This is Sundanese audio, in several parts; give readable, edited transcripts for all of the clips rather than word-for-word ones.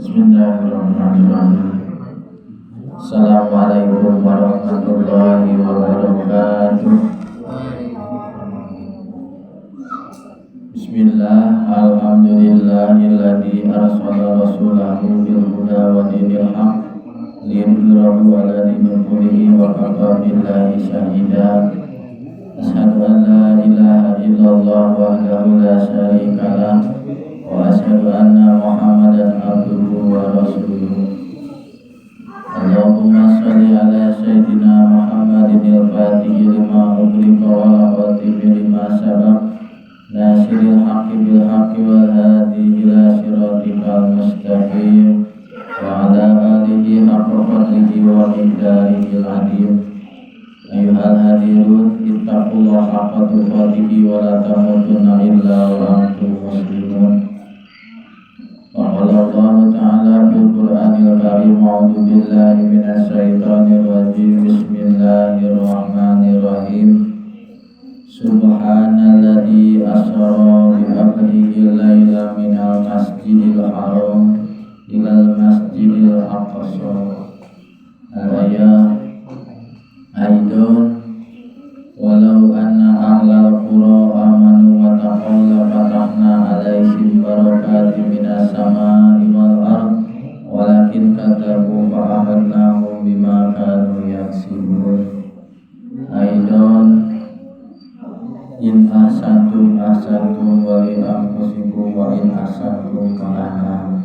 Bismillahirrahmanirrahim. Assalamualaikum warahmatullahi wabarakatuh. Bismillah, alhamdulillahilladzi arsala rasulahu bil huda wa dinil haq liyudhhirahu 'ala dini kullihi wa kafa billahi syahida. Asyhadu an la ilaha illallah wahdahu la syarika lah wa asyhadu anna Muhammadan abduhu wa rasuluhu. Allahumma shalli ala sayyidina Muhammadin al-fatihi lima ughliqa wal khatimi lima sabaq nasiril haqqi bil haqqi wal hadi ila siratikal mustaqim wa ala alihi haqqa qadrihi wa miqdarihil azim. Ayyuhal hadirun ittaqullaha haqqa tuqatihi wa la tamutunna illa wa antum muslimun. Wa qala Allahu ta'ala fil Qur'anil Karim, a'udzu billahi minasy syaithanir rajim. Bismillahirrahmanirrahim. Subhanalladzi asra bi 'abdihi laila minal masjidil haram ilal masjidil aqsa. Al-ayat aidon walau anna ahlal qura amanu wa taqaw la fatahna alaihim barakatin minas samai wal ard walakin kadzabu fa akhadnahum bima kanu yaksibun. Aidon in ahsantum ahsantum wa li anfusikum wa in ahsantum falaha.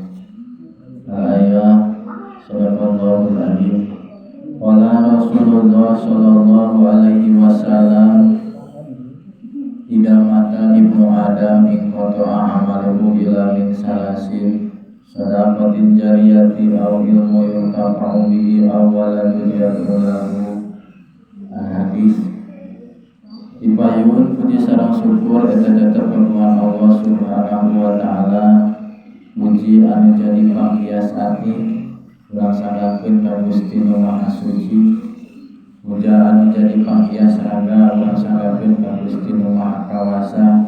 Al-ayat sadaqallahul azim. Qala Rasulullah sallallahu alaihi wasallam, idza mata ibnu Adam inqata'a amaluhu illa min salasin, shadaqatin jariyati aw ilmu yuntafa'u bihi aw waladun yad'u lahu. Al-hadis. Dipayun puji sareng syukur eta tetep kagungan Allah Subhanahu wa taala, puji anu jadi panghias ati urang sanggakeun ka Gusti Nu Maha Suci, puja anu jadi panghias raga urang sanggakeun ka Gusti Nu Maha Kawasa.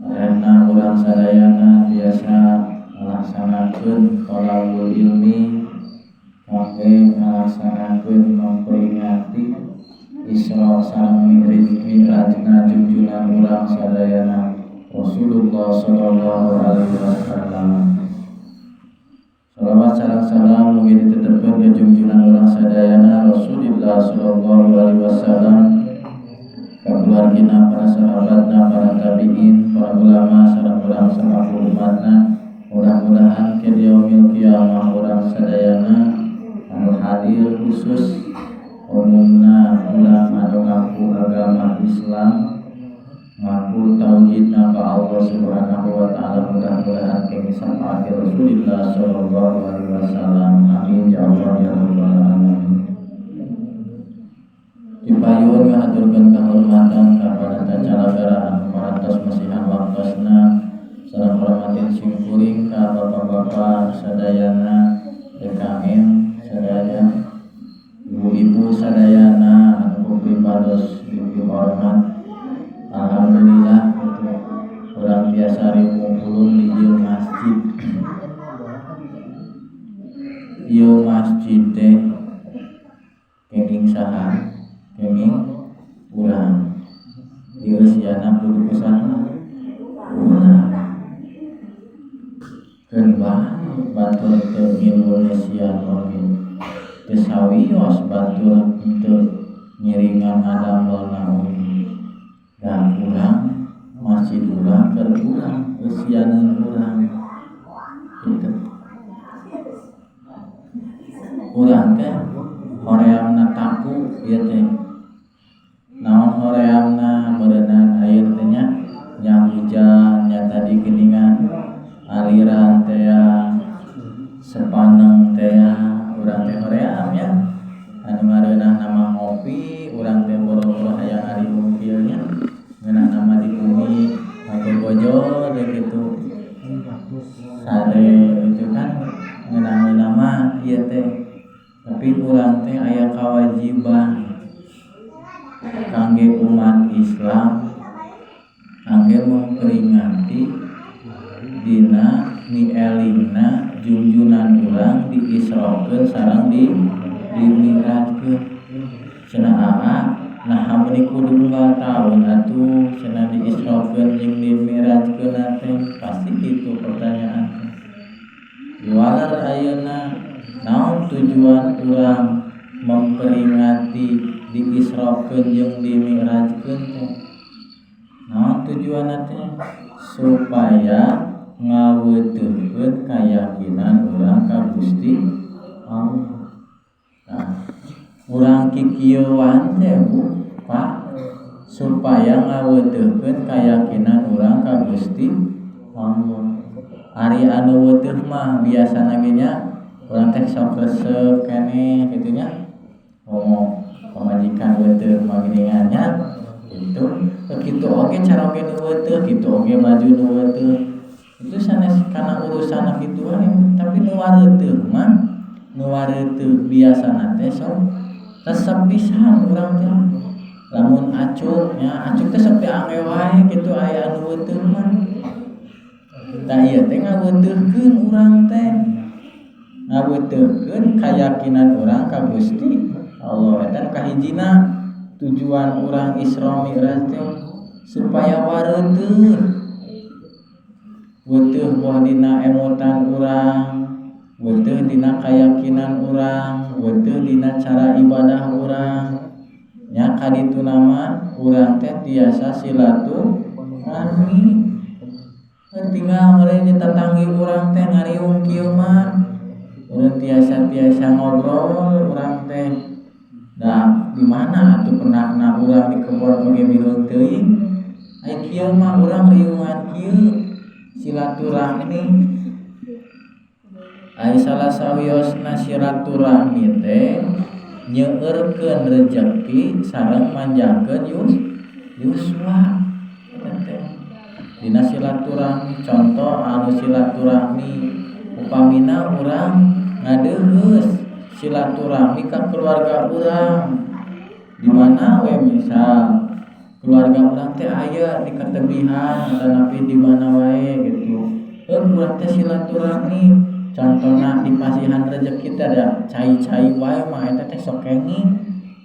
Ayana urang sadayana biasa ngalaksanakeun thalabul ilmi kangge ngalaksanakeun memperingati Isra sareng Mi'rajna junjunan urang sadayana Rasulullah sallallahu alaihi wasallam. Salawat sareng salam mugi ditetepkeun ka junjunan urang sadayana Rasulullah sallallahu alaihi wasallam, ka keluargina, para sahabatna, para tabiin, para ulama sareng urang salaku umatna. Mudah-mudahan ke yaumil qiyamah urang sadayana anu hadir khusus umumna urang anu ngaku agama Islam, ngaku tauhidna ka Allah Subhanahu wa taala, mudah-mudahan kenging syafaat Rasulullah sallallahu alaihi wasallam. Amin ya Allah ya rabbal alamin. Dipayun ngahaturkeun kahormatan ka panata calagara anu parantos masihan waktosna, sareng hormatin simkuring ka bapak-bapak sadayana, DKM sadaya, ibu-ibu sadayana anu pribados dipihormat. Alhamdulillah itu urang tiasa riung di ieu masjid. Ieu masjid teh kenging saha? Kenging urang. Ieu siana kudu ku saha? Urang. Keun bae batur teu ngilu sian oge. Teu sawios batur teu ngiringan ngadamelna oge. Da urang masjid urang keur urang eusianeun urang kitu. Urang teh horeamna taku ieu teh. Naon horeamna meureunnan ayeuna teh nya, nya hujan nya tadi geuningan aliran teh sepaneng teh urang teh hoream nya. Anu ngareunahna mah ngopi, urang teh boro-boro hayang ariungkil nya. Ngeunah nama di bumi ngagogojo teh kitu. Sare itu kan ngeunah-ngeunah mah ieu teh. Tapi urang teh aya kawajiban kangge umat Islam kangge memperingati Dina mielingna junjunan urang diisrokeun sareng di dimi'rajkeun. Cenah aa, nah meuni kudu unggal taun atuh cenah diisrokeun jeung dimi'rajkeun teh, pasti kitu pertanyaan teh. Walar ayeuna naon tujuan urang memperingati diisrokeun jeung dimi'rajkeun teh? Naon tujuanna teh? Supaya ngaweuteurkeun kayakinan urang ka Gusti Allah. Nah, urang kikieuan teh, Bu, Pak, supaya ngaweuteurkeun kayakinan urang ka Gusti Allah. Ari anu weuteuh mah biasana ge nya urang teh sok resep keneh kitu nya. Ngomong pamajikan weuteuh mah geuningan nya kitu. Kitu oge caroge nu weuteuh, kitu oge baju nu weuteuh. Itu sanes kana urusan kitu wae, tapi nu wareuteuh mah, nu wareuteuh biasana teh sok resep pisan urang teh. Lamun acuk nya, acuk teh sok diangge wae kitu aya anu weuteuh mah. Tah, ieu teh ngaweuteurkeun urang teh. Ngaweuteurkeun kayakinan urang ka Gusti Allah. Eta nu kahijina tujuan urang Isra Mi'raj teh supaya wareuteuh. Weuteuh boh dina emutan urang, weuteuh dina kayakinan urang, weuteuh dina cara ibadah urang. Nya kadituna mah urang teh tiasa silaturahmi. Tinggal meureun tatanggi urang teh ngariung kieu mah. Urang tiasa-tiasa ngobrol urang teh. Da di mana atuh pernahna urang di kebon oge bileung teuing. Ai kieu mah urang riungan kieu silaturahmi. Ai salah sawiosna silaturahmi teh nyeueurkeun rejeki sareng manjangkeun yuswa eta teh. Dina silaturahmi, contoh anu silaturahmi, upamina urang ngadeuheus silaturahmi ka keluarga urang di mana we, misal keluarga urang teh aya di katebihan atanapi di mana wae gitu, heuh, urang teh silaturahmi. Contohna dipasihan rezeki teh da cai-cai wae mah eta teh sok kenging,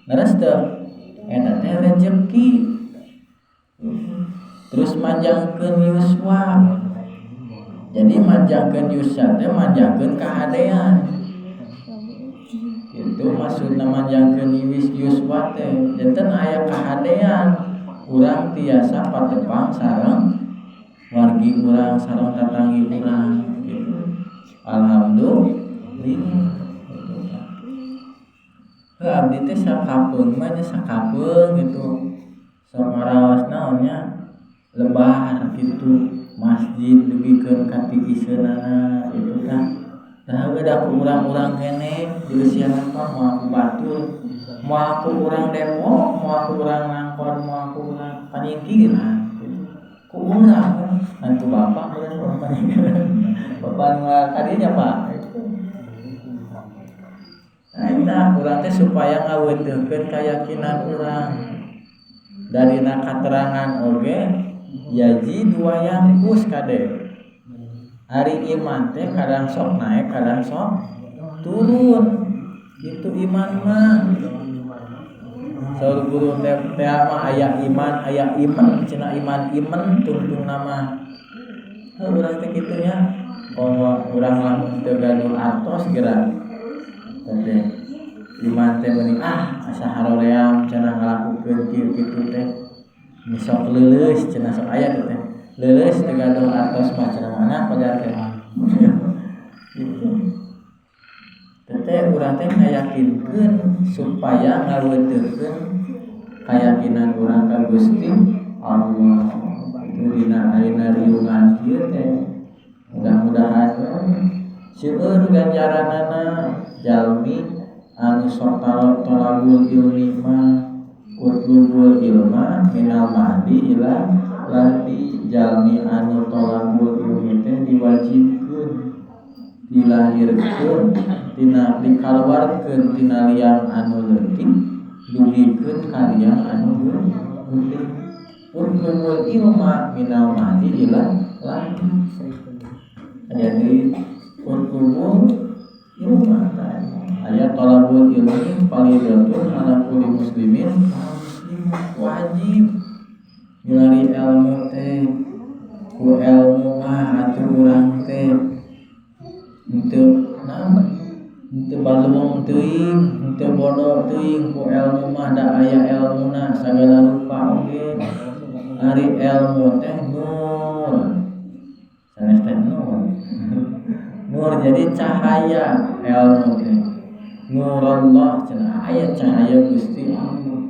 leres teu? Eta teh rezeki. Terus manjangkeun yuswa, jadi manjangkeun yuswa teh manjangkeun kahadean itu maksudna. Manjangkeun yuswa teh janten aya kahadean, urang tiasa patepang sareng wargi urang, sareng tatanggi urang gitu. Alhamdulillah gitu. Heuh, abdi teh sakapeung mah nya, sakapeung gitu sok ngaraos naon nya, lebar gitu masjid dugikeun ka tiiseunana gitu. Tah, tah da ku urang-urang keneh dieusiana mah, moal ku batur, moal ku urang Depok, moal ku urang Nangkon, moal ku urang Panyingkiran gitu. Ku urang hantu bapak meureun urang Panyingkiran, bapak nu kadinya, Pak gitu. Nah, eta urang teh supaya ngaweuteurkeun keyakinan urang. Darina katerangan oge yazidu wa yanqus, kade. Ari iman teh kadang sok naik, kadang sok turun gitu iman mah. Saur guru teh teh mah aya iman, aya iman cenah, iman iman tungtung nama. Heuh, urang teh kitu nya. Oh, urang lamun teu gaduh artos geura teh iman teh meuning ah asa haroream cenah ngalakukeun kieu kitu teh. Sok leuleus cenah, sok aya teh leuleus teu gaduh artos mah cenah, mana pajar teh gitu. Teh urang teh ngayakinkeun supaya ngaweuteurkeun keyakinan urang ka Gusti Allah. Itu dina ayeuna riungan kieu teh mudah-mudahan seueur ganjaranana jalmi anu sok tolabul ilmi mah. Utlubul ilma minal mahdi ila lahdi. Jalmi anu tolabul ilmi teh diwajibkeun dilahirkeun tina, dikaluarkeun tina liang anu leutik dugikeun ka liang anu geuting. Utlubul ilma minal mahdi ila lahdi. Aya deui utlubul ilma, aya talabul ilmi faridatun ala kulli muslimin wajib milari ilmu teh. Ku ilmu mah atuh urang teh henteu naon, henteu baluang teuing, henteu bodoh teuing. Ku ilmu mah da aya ilmuna sagala rupa oge. Ari ilmu teh nur, sanes teh nur, nur jadi cahaya. Ilmu teh nurullah cenah, aya cahaya Gusti Allah.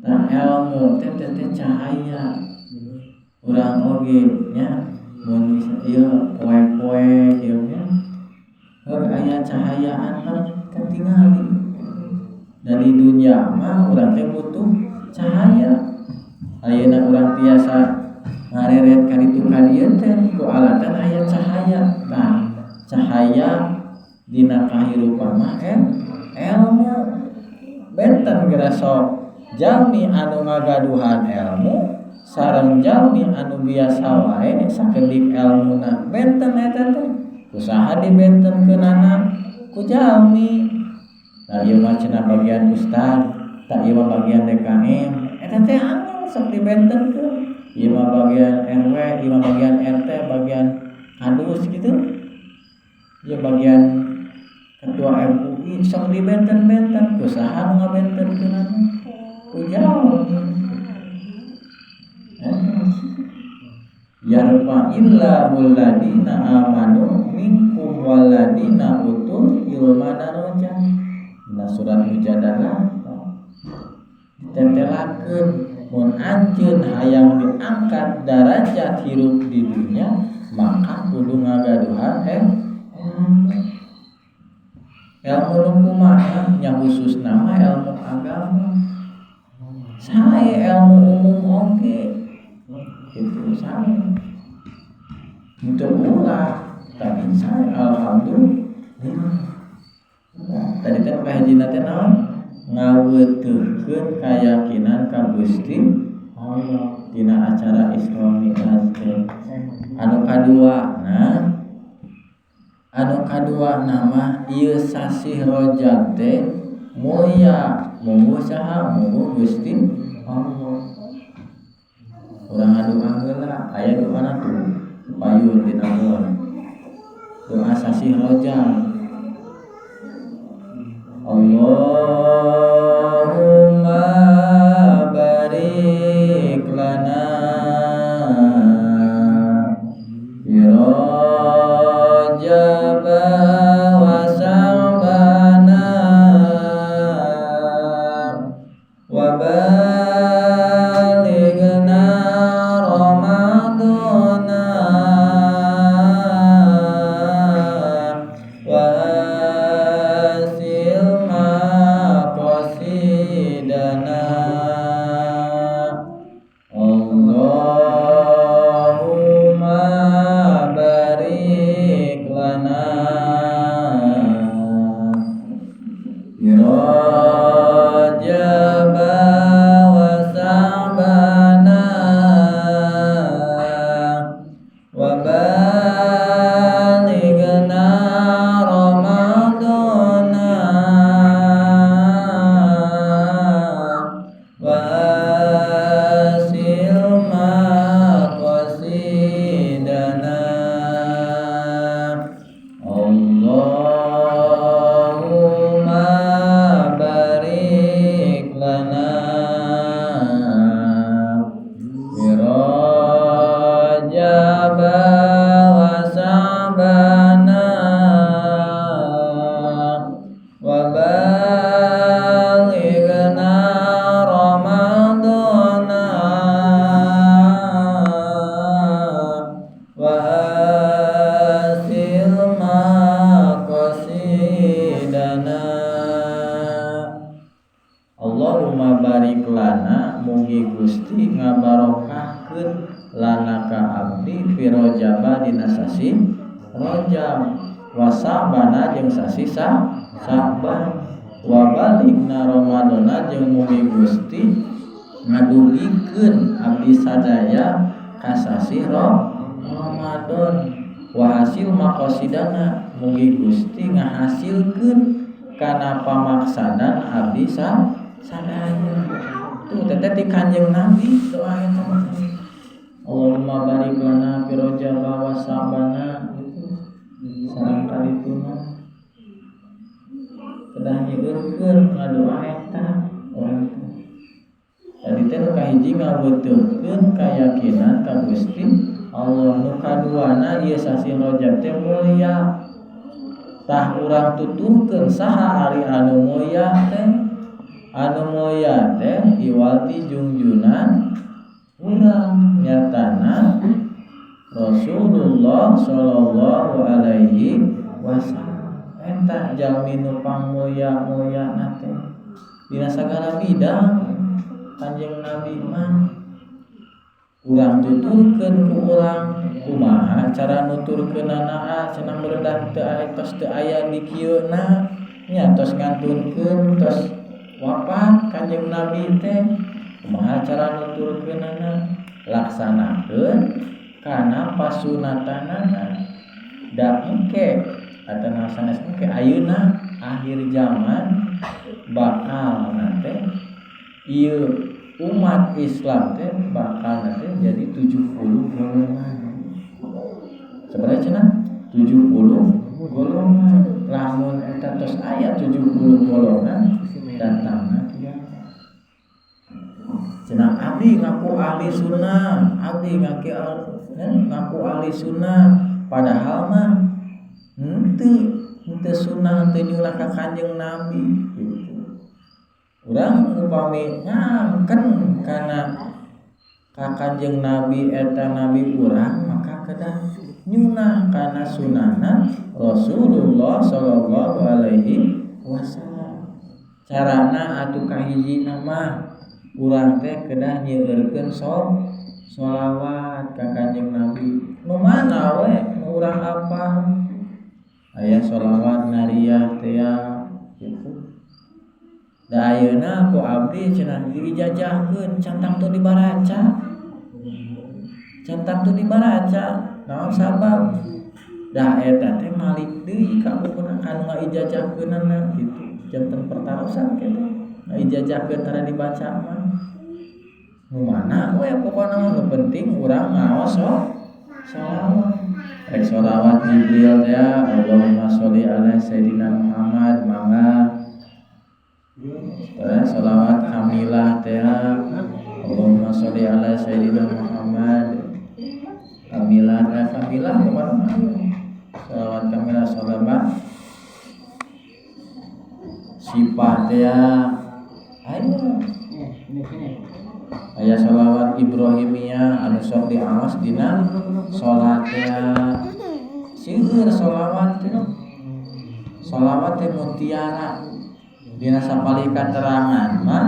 Nah ilmu teh teh cahaya urang oge nya, mun ieu poe-poe ieu nya heuh aya cahayaan kan katingali. Da di dunya mah urang teh butuh cahaya. Ayeuna urang tiasa ngareret ka ditu ka dieu teh ku alatan aya cahaya. Tah cahaya dina kahirupan mah ilmu. Benten geura sok jalmi anu ngagaduhan ilmu sareng jalmi anu biasa wae sakedik ilmuna benten eta teh usaha dibentenkeunana ku jalmi. Nah ieu mah cenah bagian ustad, tah ieu mah bagian DKM, eta teh angel sok dibentenkeun. Ieu mah bagian RW, ieu mah bagian RT, bagian kadus gitu. Ieu bagian ketua MUI sok dibenten-benten, ku saha nu ngabentenkeunana? Ku jalmi. Yarfa'illahu alladina amanu minkum walladina utul ilma darajat. Dina surat Mujadalah ditetelakeun mun anjeun hayang diangkat darajat hirup di dunia maka kudu ngagaduhan ilmu nu kumaha nya, khususna mah ilmu agama. Sae ilmu umum oge itu sae untuk ulah tapi sae alhamdulillah. Tadi teh kahijina teh naon, ngaweutuhkeun kayakinan ka Gusti Allah dina acara Isra Mi'raj teh. Anu kadua, nah anu kadua nama ieu sasih Rajab teh mulia mungguh saha, mungguh Gusti Allah. Urang ngadoa heula, aya doana tuh payun dina doa sasih Rajab. Allahumma barik lana fi Rajab wa Sa'bana wa balighna Ramadana wa hasil maqasidana. Allahumma barik lana fi Rajab wa Sa'bana wa balighna Ramadana wa hasil maqasidana. Allahumma barik lana fi Rajab wa Sa'bana wa balighna Ramadana wa hasil maqasidana. Allahumma barik lana, mugi Gusti ngabarokahkeun lana ka abdi fi Rajab dina sasih Rajab wa Sa'bana jeung sasih Sa'ban wa balighna Ramadana jeung mugi Gusti ngadugikeun abdi sadaya ka sasih Ramadan. Wa hasil maqasidana mugi Gusti ngahasilkeun kana pamaksadan abdi sadaya. Tuh teteh ti Kanjeng Nabi doa eta. Allahumma barik lana fi Rajab wa Sa'bana gitu. Sareng kadituna. Kedah nyeueurkeun ngadoa eta urang teh. Tadi teh nu kahiji ngaweuteurkeun kayakinan ka Gusti Allah, nu kaduana ieu sasih Rajab teh mulia. Tah urang tuturkeun saha ari anu mulia teh? Anu mulia teh iwal ti jungjunan urang nyatana Rasulullah sallallahu alaihi wasallam. Eta jalmi nu pangmulia-muliana teh dina sagala bidang Kanjeng Nabi mah. Urang tuturkeun ku urang kumaha cara nuturkeunana cenah merendah teu aya tos teu aya di kieuna nya tos ngantunkeun tos wafat Kanjeng Nabi teh kumaha cara nuturkeunana laksanakeun kana pasunatanana da engke atana sanes engke ayeuna akhir zaman bakal nate ieu umat Islam teh bakal nanti jadi 70 golongan. Sebenarnya cenah 70 golongan. Lamun eta tos aya 70 golongan datangna kiamat. Cenah abdi ngaku ahli sunnah, abdi ngaku ahli sunnah, padahal mah henteu sunnah henteu nyunah ka Kanjeng Nabi gitu. Urang upami ngangken kana ka Kanjeng Nabi eta nabi urang maka kedah nyunah kana sunahna Rasulullah sallallahu alaihi wasallam. Carana atuh kahijina mah urang teh kedah nyeueurkeun sholawat ka Kanjeng Nabi. Nu mana we nu urang apal? Aya sholawat nariyah teh gitu. Da ayeuna ku abdi cenah diijazahkeun can tangtu dibaraca. Can tangtu dibaraca. Naon sabab? Da eta teh malik deui ka bukuna kanu ngaijazahkeunana kitu. Janten pertarosan kitu. Ngaijazahkeun tara dibaca mah. Nu mana we pokona mah nu penting urang ngaos sholawat. Rek sholawat Jibril teh Allahumma sholli ala sayidina Muhammad mangga. Terus sholawat kamilah teh Allahumma sholli ala sayidina Muhammad. Kamilah teh kamilah kumaha? Sholawat kamilah sholawat sifat teh aya. Aya sholawat Ibrahimiyah anu sok diaos dina salat teh. Seueur sholawat teh. Sholawat teh mutiara. Dina sapalih katerangan mah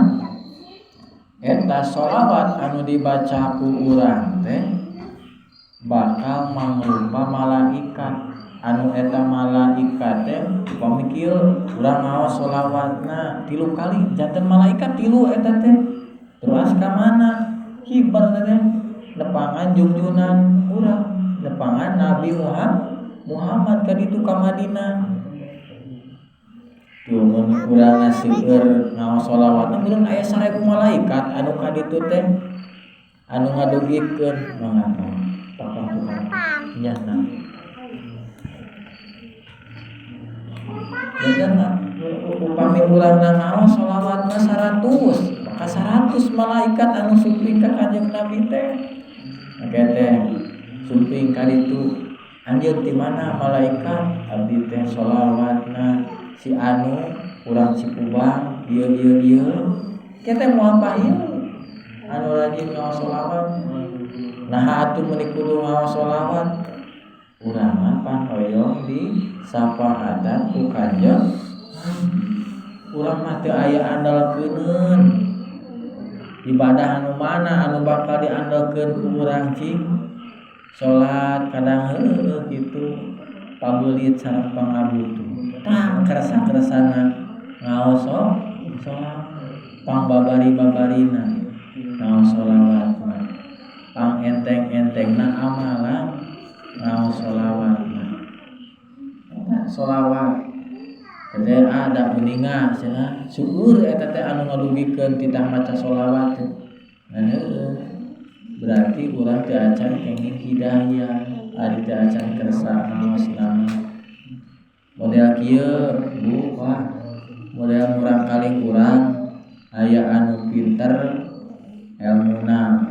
eta sholawat anu dibaca ku urang teh bakal mangrupa malaikat anu eta malaikat teh upami kieu urang ngaos sholawatna 3 kali janten malaikat 3 eta teh terus ka mana hibar teh nepangan jungjunan urang nepangan Nabi Muhammad ka ditu ka Madinah. Tuh mun urang seueur ngaos sholawatna meureun aya 1000 malaikat anu ka ditu teh anu ngadugikeun mangga pakang tukang nyana. Jangan upami urang ngaos sholawatna 100 maka 100 malaikat anu sumping ka Kanjeng Nabi teh. Engke teh sumping ka ditu anjeun ti mana malaikat abdi teh sholawatna si anu urang Cikubang ieu ieu ieu kita moal pahieu anu rajin ngaos sholawat. Nah atuh meuni kudu ngaos sholawat urang mah pan hoyong di syafaatan ku Kanjeng. Urang mah teu aya andalkeuneun ibadah anu mana anu bakal diandalkeun ku urang cing salat kadang heueuh kitu pabeulit sareng pangabutuh. Tah kersa-kersana ngaos sholawat pang babari-babarina ngaos sholawat mah pang enteng-entengna amalan Ngaos sholawat mah. Eta sholawat teh ada uninga cenah syukur eta teh anu ngadugikeun titah maca sholawat teh. Nah heueuh berarti urang teu acan kenging hidayah ari teu acan kersa ngaosna. Model kieu Bu Pak, model murang kaling urang aya anu pinter elmuna,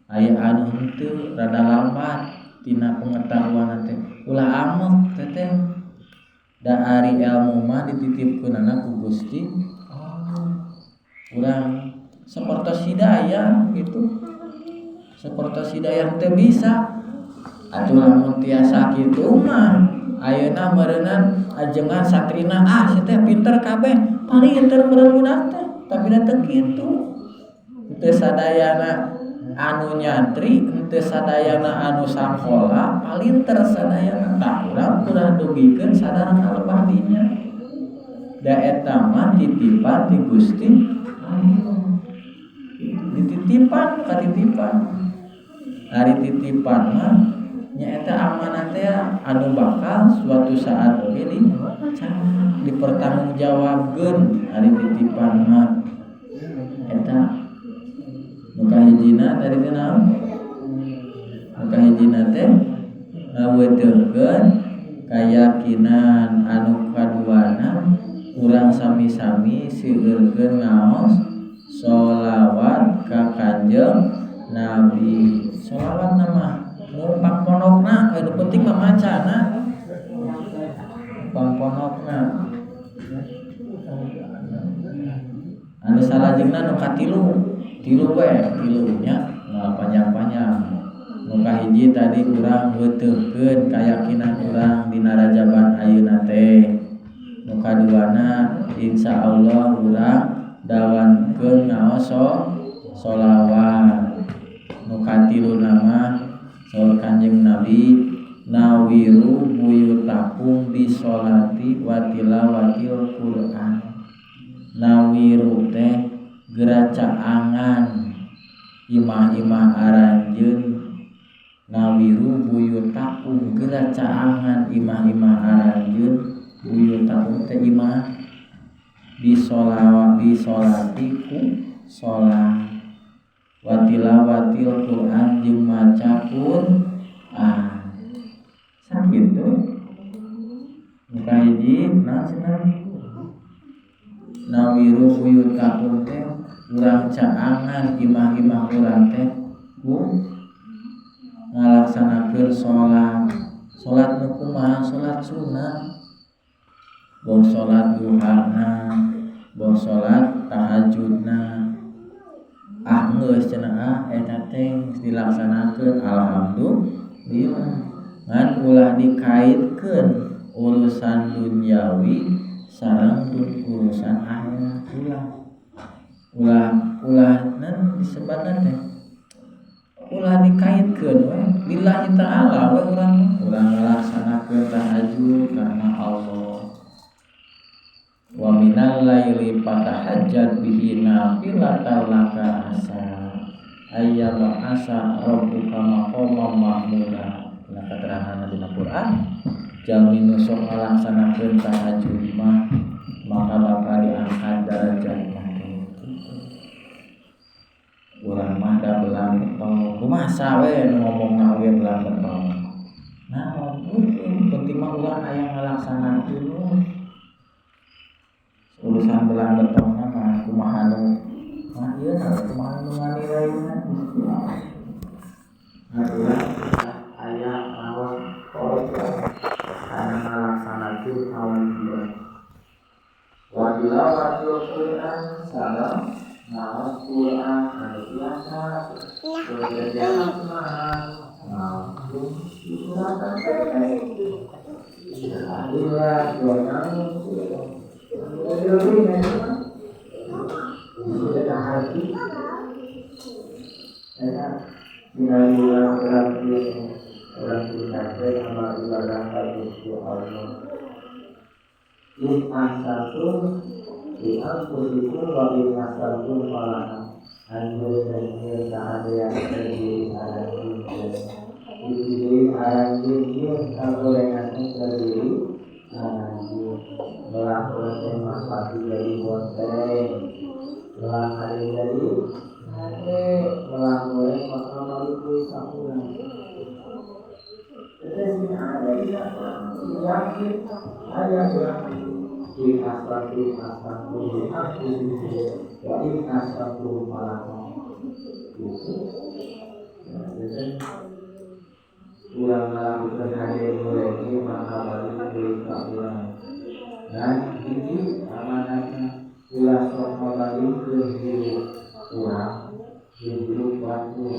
aya anu henteu rada lambat tina pengetahuan teh. Ulah amek teh da ari elmu mah dititipkeunana ku Gusti Allah. Urang sapertos hidayah gitu. Sapertos hidayah teu bisa. Atuh lamun tiasa kitu mah ayeuna meureunnan ajengan santrina ah sia teh pinter kabeh, palinter meureun budak teh, tapi da teu kitu. Teu sadayana anu nyantri, henteu sadayana anu sakola, palinter sadayana. Tah urang kurang dugikeun sadar ka lebah dinya. Da eta mah titipan ti Gusti Allah. Dititipan ka titipan. Ari titipan mah nyaeta amanah teh anu bakal suatu saat oge dipertanggungjawabkeun ari titipan mah. Eta nu kahijina tadi teh naon? Nu kahijina teh ngaweuteungkeun kayakinan, anu kaduana urang sami-sami seueurkeun ngaos sholawat ka Kanjeng Nabi. Sholawat mah nu pangponokna, nu penting mah macana. Pangponokna. Anu salajengna nu katilu, tilu we, tilu nya moal panjang-panjang. Nu kahiji tadi urang weuteungkeun kayakinan urang dina rajaban ayeuna teh. Nu kaduana insyaallah urang dawankeun ngaos sholawat. Nu katiluna mah saur Kanjeng Nabi nawiru buyutakum bisolati wa tilawatil Quran. Nawiru teh geracaangan imah-imah aranjeun. Nawiru buyutakum geracaangan imah-imah aranjeun. Buyutakum teh imah bisolawat bisolati ku sholat wa tilawatil Quran jeung maca Quran. Sakitu nu kahiji naon cenah nawiru buyutakum teh urang caangan imah-imah urang teh ku ngalaksanakeun salat. Salat nu kumaha? Salat sunah. Boh salat duhana, boh salat tahajudna. Ah geus cenah ah eta teh geus dilaksanakeun alhamdulillah. Ngan ulah dikaitkeun urusan duniawi sareng urusan akhirat ulah. Ulah ulah nan disebatna teh ulah dikaitkeun we lillahi ta'ala we urang urang ngalaksanakeun tahajud karena Allah. Wa minal laili fatahajjad bihi nafilatan laka asa ayyama asa rabbuka maqaman mahmuda. Dina keterangan dina Quran jalmi nu sok ngalaksanakeun tahajud mah maka bakal diangkat darajatna. Urang mah da belang betong kumaha we nu ngomongna oge belang betong. Naon penting mah urang aya ngalaksanakeun urusan belang betongna mah kumaha nu mah ieu na kumaha nu nganilaina Gusti Allah. Nah urang aya ngawas kana ngalaksanakeun kawajiban. Wa tilawatil Quran sareng ngaos Quran anu biasa kerjaan mah ngaos suratan teh. Alhamdulillah in ahsantum li anfusikum wa in ahsantum falaha. Anjur dan kahadean terdiri ada tiga. Itu aranjeun ieu kagorengan teh terdiri aranjeun belah teh mah pasti jadi bonteng belah hari jadi hade belah goreng bakal balik deui ka urang. Teh sing ada dina yakin aya urang in asratu asratu aku wa in asratu malakum gitu. Jadi urang ngalakukeun hade goreng ieu maka balik deui ka urang. Dan hiji amanatna ulah sok ngabandingkeun hirup urang jeung hirup batur.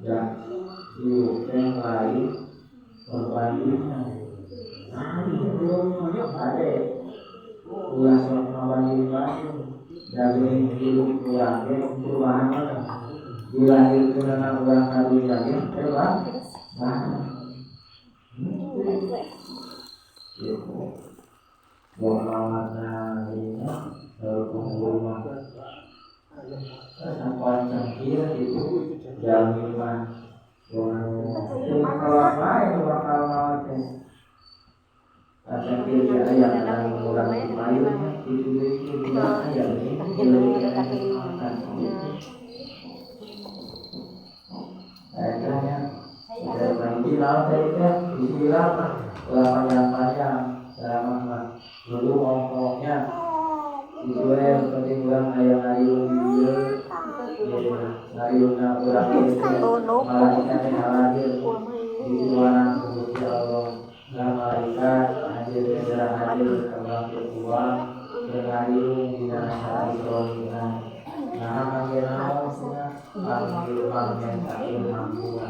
Da hirup teh lain perbandingan. Lain hirup hade ulah sok ngabanding-banding. Da geuning hirup urang ge perubahan mana dilahirkeunana urang ka dunya ge perubahan. Gitu. Warna ini pengguna sampai cangkir itu jalmi mah kalau lain bakal maot teh cangkir ge aya kadang urang di payun itu deui aya ini aya hiji naon tadi teh istilah mah ulah panjang-panjang ceramah mah dulu ngomongnya itu yang penting urang aya ngariung di dieu ngariungna urang ieu malaikat teh hadir di suara Gusti Allah lah malaikat hadir teh hadir ka urang uang ngariung dina acara Isra Mi'raj. Nah kangge naon cenah kangge mangmentakeun hampura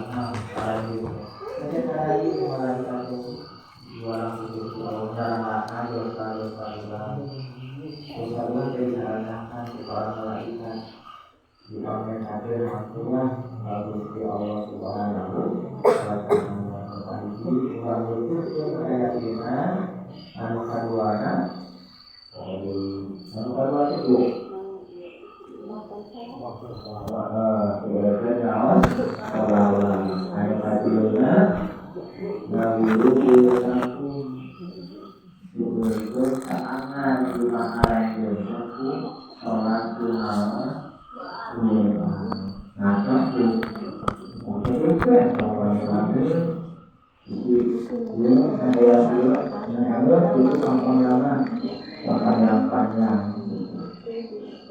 hadir teh hadir malaikat teh orang itu Allah nyaranakan dosa-dosa urang. Dosa urang teh dicaranakan ku para malaikat. Dipamentakeun hampura ka Gusti Allah Subhanahu wa ta'ala. Hiji urang leukeutkeun keyakinan anu kaduana anu kadua teh naon anu katiluna ngawiru diberikan keangan lima aranjeun ku salat kunaon nah sok oke ieu aya ieu nah itu pangpangan panjang-panjang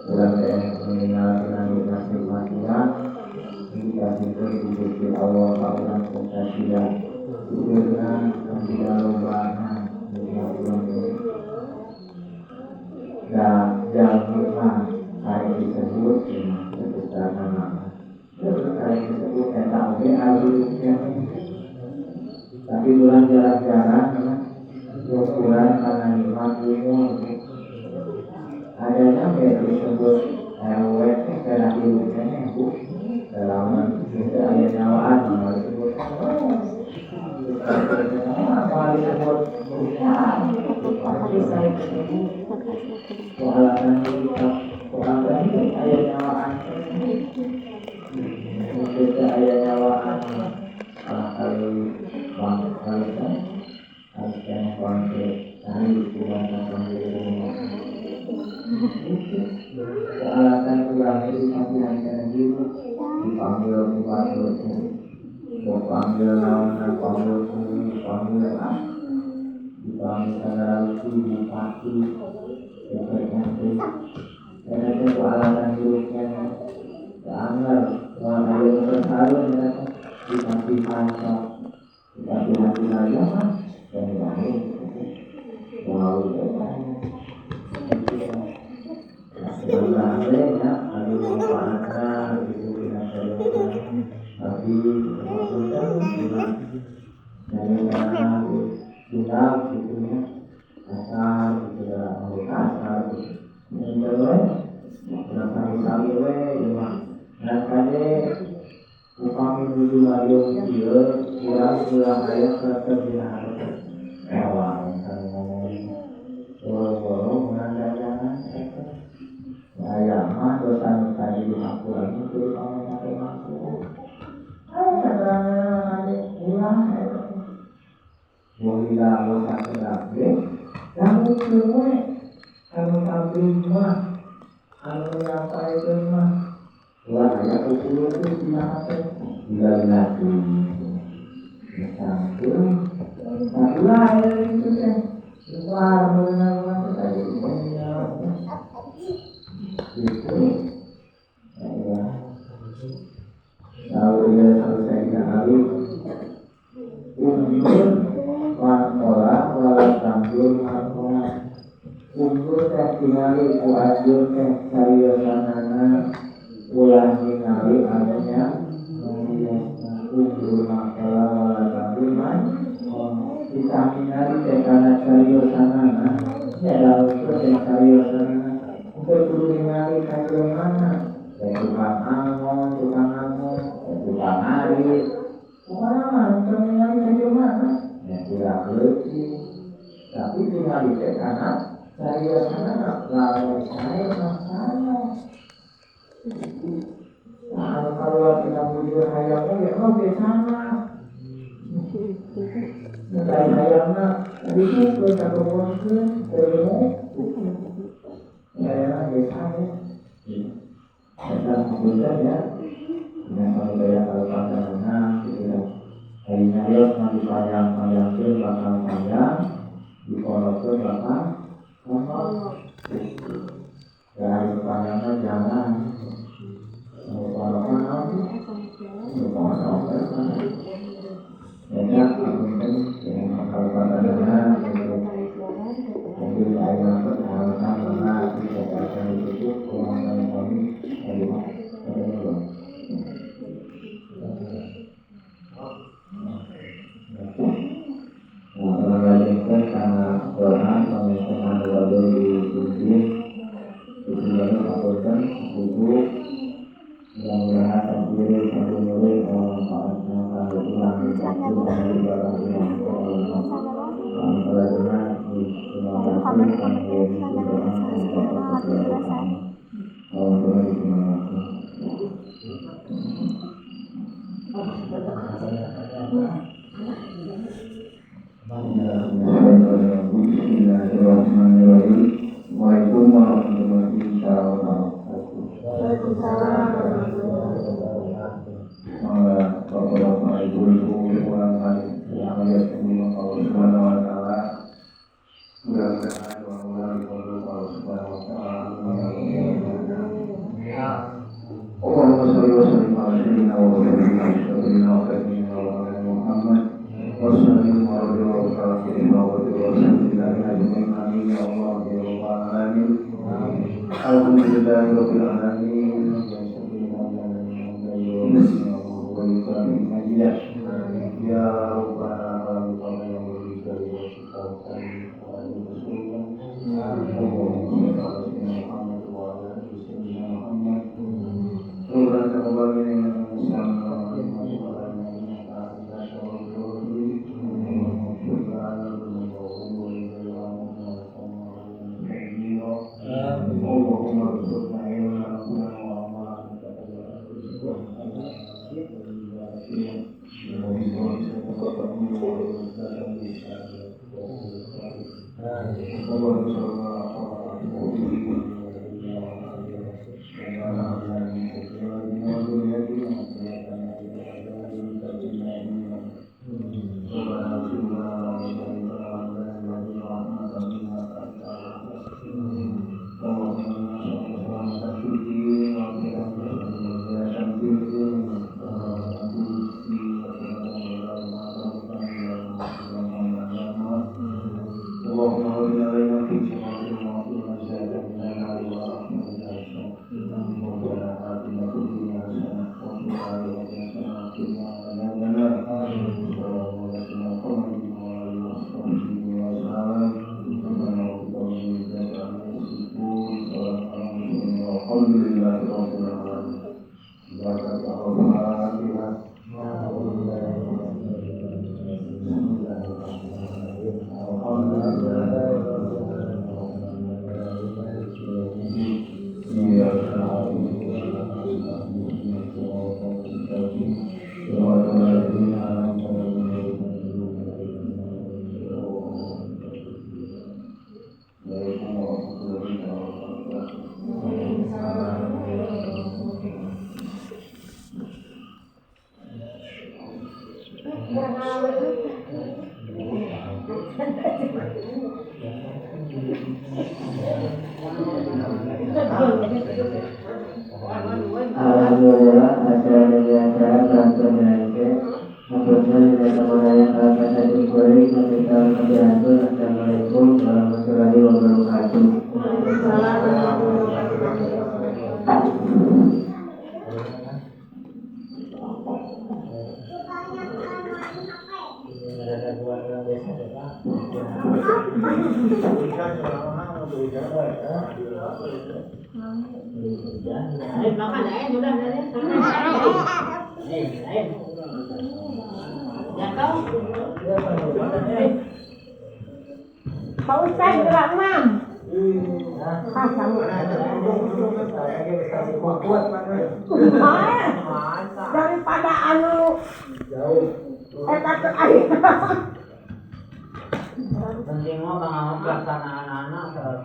urang teh meninggalkeun masing-masing dikasihkeun ku Gusti Allah ka urang serta tidak seueurna tidak lobana da jalmi mah ari disebut sebesarna mah ari disebut eta oge alus tapi urang jarang-jarang ukuran kana nikmat umur adanya ge disebut RW teh kana hirup keneh bu lamun teu aya nyawaan mah disebut apa disebut alasan hidup aya nyawaan teu aya nyawaan kali bang kali harus keneh bangke cari kubasa panggil alasan urang itu pasti kana hidup dipanggil ku batur dipanggil naon panggil ku dipanggil ah dipanggil sagala bupati seperti eta teh ku alasan hidup keneh teu anger lamun aya nu terharu eta teh dipasihan sok dipasihan aja mah dan lain mau sebenarnya anu manfaatna gitu dina tapi maksudnya dari sunat gitu ya kasar gitu dalam kasar gitu yang sami-sami we ieu mah nah kade upami nuju ngariung ieu urang ulah aya karakter dina hareup ewa kami ngomong boro-boro meunang dagangan eta aya mah dosa nu tadi dihapura mah kudu pamentakeun hampura aya katerangan ade Bila bosan ge dangukeun we anu tabligh mah anu nyampaikeun mah ulah aya kukuleukeun dina hate bila-bila teuing sangkeun nah ulah aya kitu teh luar beunang mah tadi gitu ya. Lalu dia selesai Ali undur mankola wala tanggul mankola undur teh tingali ku anjeun teh cariosanana ulah ningali anu nya undur mankola wala tanggul mankola kita ningali teh kana cariosanana nya daun teh cariosanana teu kudu ningali ka mana teh tukang angon tukang arit pokoknya mah teu ningali ka mana nya kurang leutik tapi tingali teh kana cariosanana lamun sae mah sae. Nah, kalau tina bujur hayam mah ya oge sama. Nah, hayamna ditu kagogonkeun teu ya biasanya ada kemudian ya dengan kalau gaya kalau pandangan gitu ya hari nyarios nanti panjang-panjangkeun bakal panjang dipolokeun bakal kolot ya hari panjangnya jangan mau polokan nanti mau polok ya mungkin dengan kalau pandangan gitu mungkin ayah perkenalkan karena tidak akan ditutup kurang kami dari nah, orang karena Quran pemirsa anu di itu apunten buku mudah-mudahan sambil sambil nulis manfaatnya kanggo urang itu kanggo ibadah urang Assalamualaikum warahmatullahi wabarakatuh. Waalaikumsalam. Bapak-bapak, ibu-ibu, orang lain yang Allah Subhanahu wa taala. Mudah-mudahan doa dikabul Allah Subhanahu wa taala. Allahumma shalli wa sallim ala sayyidina wa sayyidina wa sayyidina Muhammad wa sallim wa radhiyallahu ta'ala anhu wa sallallahu ajma'in. Ya Allah ya rabbal alamin. Alhamdulillahi rabbil alamin. Ya rabbana Alhamdulillah acara dari acara bantuan dari Assalamualaikum warahmatullahi wabarakatuh. Pak Ustaz gerak mam. Daripada anu jauh. Eta air. Penting mah pengalaman pelaksanaan anak terlalu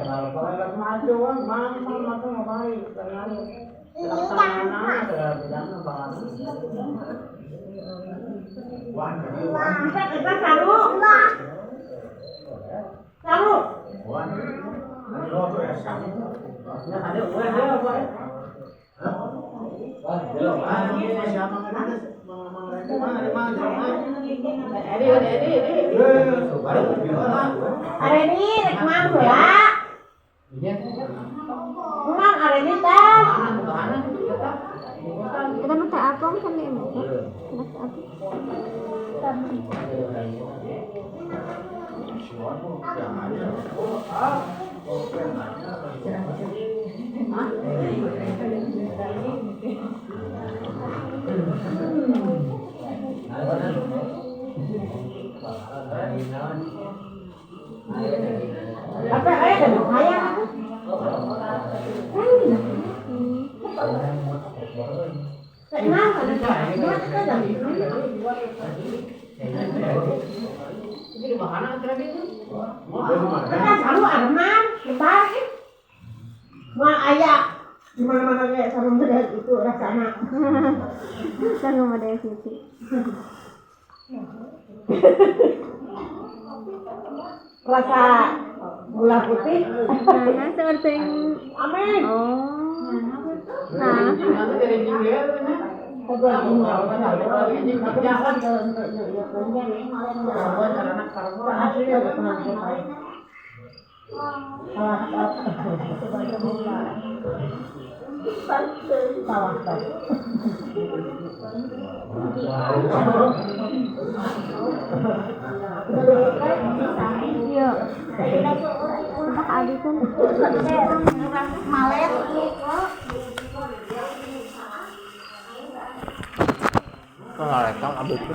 terlalu maju maju terlalu pelaksanaan anak terlalu bidang pengalaman. Kita saru. Saru. Areni rek mang heula. Mang areni teh. Kita mah teh apong kan ieu mah. Apa aya da hayang? Di mana-mana kayak sarung beda itu rasanya. Sarung beda itu. Rasa gula putih. Nah, seperti amin. Oh. Nah. Iya. Pak Adi kan malet. Kok nggak rekam abis itu?